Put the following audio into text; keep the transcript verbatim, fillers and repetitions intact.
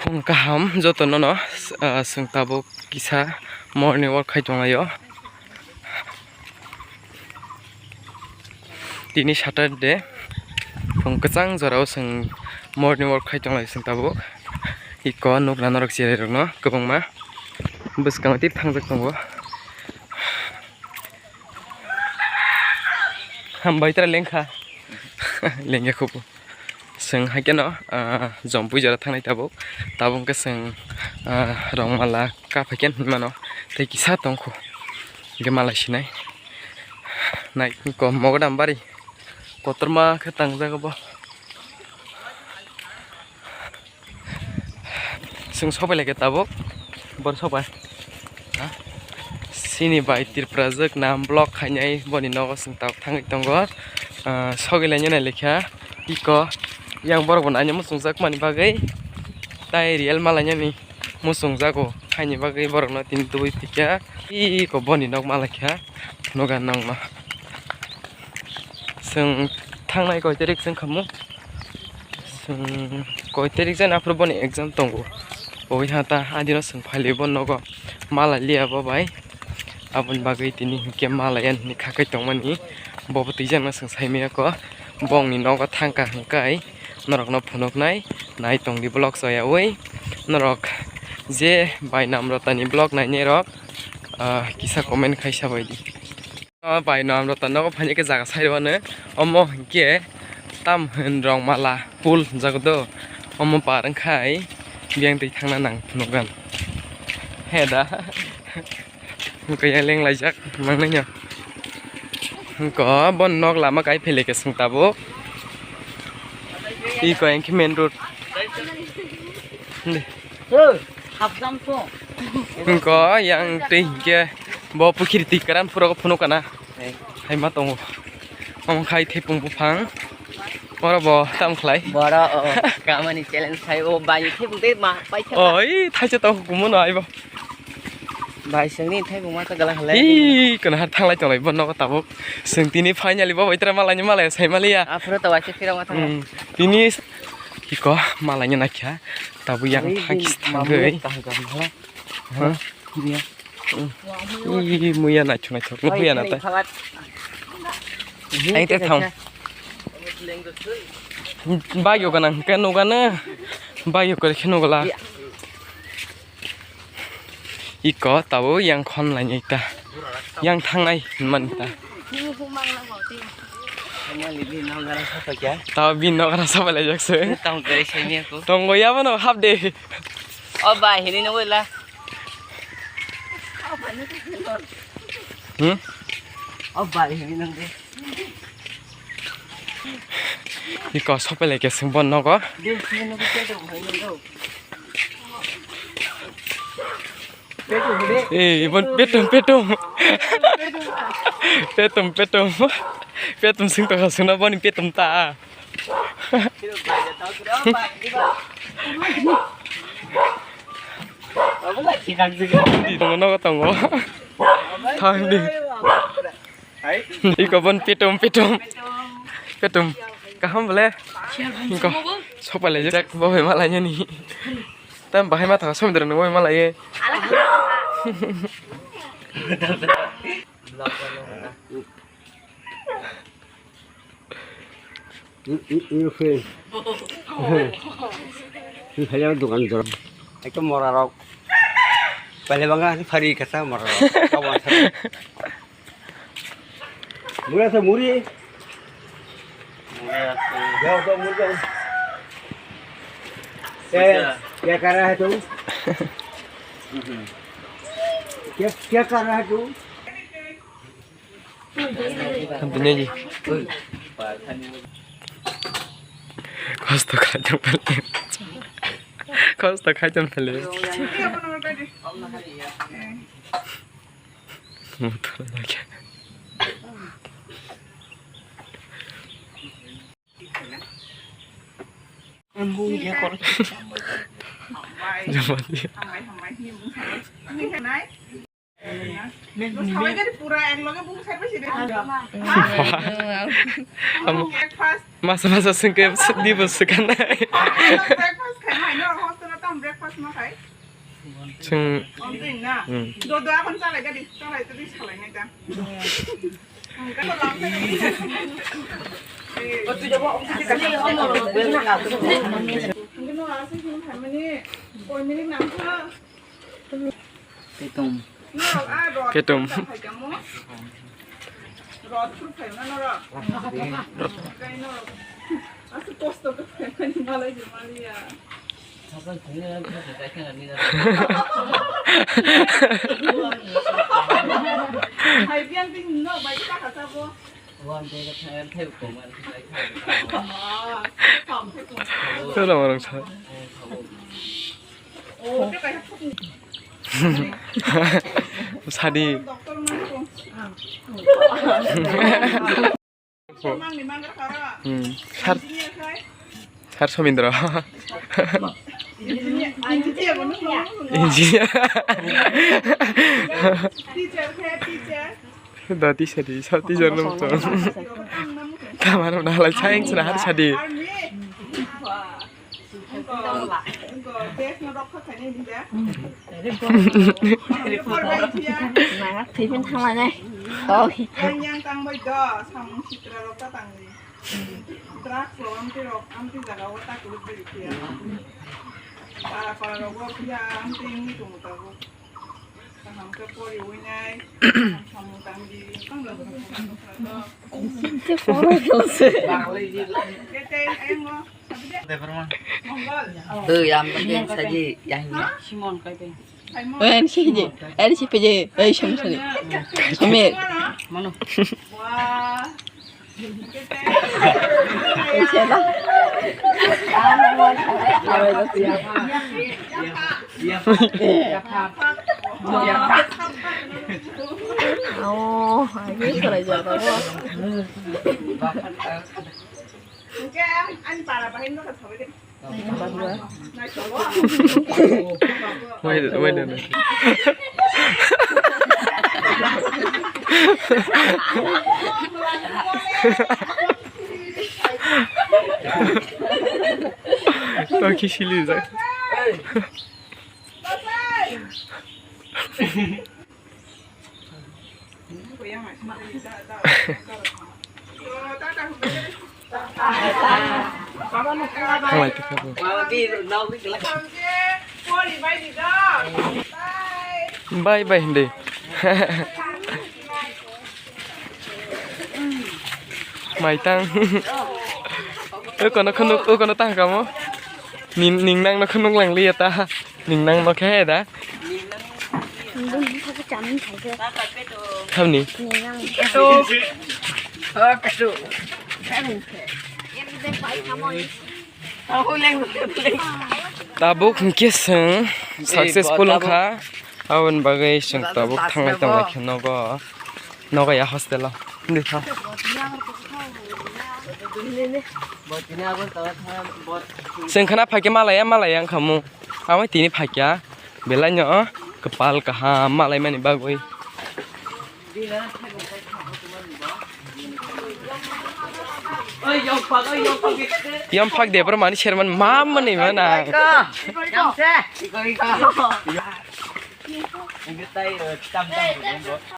Kaham joto nono, ah, chwng tabuk kisa morning walk khai tonglaio. Tini Saturday, phung kwchang jorao chwng morning walk khai tonglai chwng tabuk. Iko nukla norok cherai rokno kwbangma bwskango tei thangjak tongo. Hambai tra lengkha. Lengya khubu. Chwng hai kheno, ah, Jompui jora thangnai tabuk. Tabuk hwnkhe chwng, ah, rongmala kaphai khe hinwi mano. Tei kisa tongkho. Hwnkhe malai sinai. Nai ko mogodam bari. Kotorma khe tangjak obo. Chwng sopai lai khe tabuk, bor sopai. Ha? Chini bai Tripura jwk nam vlog khainai, boni nogo chwng tabuk thangwi tongo. Ah, sogwi laina nai lekha, iko yang borok bo naina muchungjak mani bagwi, tai real malainani muchungjago, haini bagwi borokno tini tubui phikha. Iko boni nok malaikha, phunukha nokno. Chwng thangnai koi tarik chwng khamu. Chwng koi tarik jani aphuru boni exam tongo. Owi ha ta adino chwng phailai bo nogo. Malai liya bo bai. Aboni bagwi tini hinkhe malai ani hinwi khakai tongmani. Bo bo twijak no chwng saimanya ko. Bongni nogo thangkha hwnkhe norokno phunuknai. Nai tongdi vlog soyawi. Norok je bai Namrotani vlog nainai rok, ah, kisa comment khai sabaidi. O bai no amrota nogo phaini khe jaga sai rwno. Omo hinkhe tam hwn rong mala pool jaga do. Omo par wngkhai biyang twi thangna nang phunukgwn. He da. Hwnkhe yang leng laijak mangnai no. Hwnkhe bo nok lama kai phele khe chwng tabuk. Iko hinkhe main road. Hwnkhe yang twi hinkhe bo pukhiri twi kwran phuro phunukana. Hai ma tongo. Omo khai thepung buphang. Oro bo tam khlai. Boro o kamani challenge khai o bai thepung tei ma pai khe. Oi thaisa tong kumono aibo. Bai sengni thepung ma ta gala khlai. Ih, kono har thanglai tonglai bo nogo tabuk. Seng tini finally bo bai tra malai ni malai sai maliya. Aphuru to waise phira ma thang. Hmm. Tini iko malai ni nakha. Tabuk yang thang kis thang gwi. Kaham kaham ha. Ha? Iya. Ih, muya naithok naithok, nukhuya na ta. Ai, te thang. Bagyo gana, ke nugana. Bagyo kore khe nugala. Iko, tabo yang khon lai ta. Yang thangnai man ta. Tabo bin nogara sabai lai jak se. Tong kore semi aku. Tong go ya mano hap de. O bai, hini nang wela. Hmm? O bai, hini nang de. Iko sopele ke sing bon nogo. De, hini nang de, hini nang de. Eh, ibon petum, petum. Petum, petum. Petum sing to suna boni petum ta. Di tongo, nogo tongo. Thang di. Iko bon petum, petum. Petum. Kaham bole. Iko. Sopale jak bo he malai ni. Tam bahai ma thang somdra ni bo malai. Ini, ini, ini, ini. Ini saya dukan jorok. Ekdom mora rok. Pale banga ni phari kata mora rok. Kawan sa. Mura sa muri. Jao to muri jao. Kya, kya kar raha hai tu? Kya, kya kar raha hai tu? Hamtini ji. Kosto khaijak pale. Kosto khaijak pale. Motor lagi. Jomati. Masa masa sengke di bos sekanai. Chwng. Hmm. Ketum. Ketum. Rot phuru phaima norok. Aswk kosto khe phaimani malai di maliya. Hai biang ting nok bai ta kha sabo. Sala marang sa. Oh, te kai. Sadi. Hmm. Sar, Sar Somindra. Engineer. Da teacher di, sa teacher nung tong. Tamar na halai sayang sina har sadi. Wngkha, wngkha, desh no rokha khainai hinda. Nangak thwiphin thanglainai. Yang yang tangbai do, samung sitra rok ta tangdi. Drugs rok amtwi rok, amtwi jaga o ta kwrwk biri phiya. Para para rok o phiya, amtwi wngwi tongo tabuk. Kaham khe poriwi nai, kaham samung tangdi. Tei phoro khe se. Khe tei ayang o. Oi, ang pakai saji, yang ini. Oi, ani si je, ani si peje, oi, sama sani. Sumir. Mana? Oi, siapa? Oh, ini kerja apa? Hwnkhe ang ani para bahai no kha thabai khe. Wait, wait, wait. Toki sili jak. Bye bye hindi. Maitang. Okono khunuk, okono tang kamo. Ning, ning nang no khunuk lang liya ta. Ning nang no khe da. Bun thok chamin thai khe. Thamni. Ning nang. Petu. Ha, petu. Tabuk hwnkhe chwng successful wngkha. Aboni bagwi chwng tabuk thanglai tonglai khe nogo. Nogo ya hostel o. Hindi kha. Chwng khna phaikhe malaya malaya wngkha mu. Amo tini phaikya belai no kwpal kaham malaimani bagwi. Yang phak de bro mani serman mam mani mana.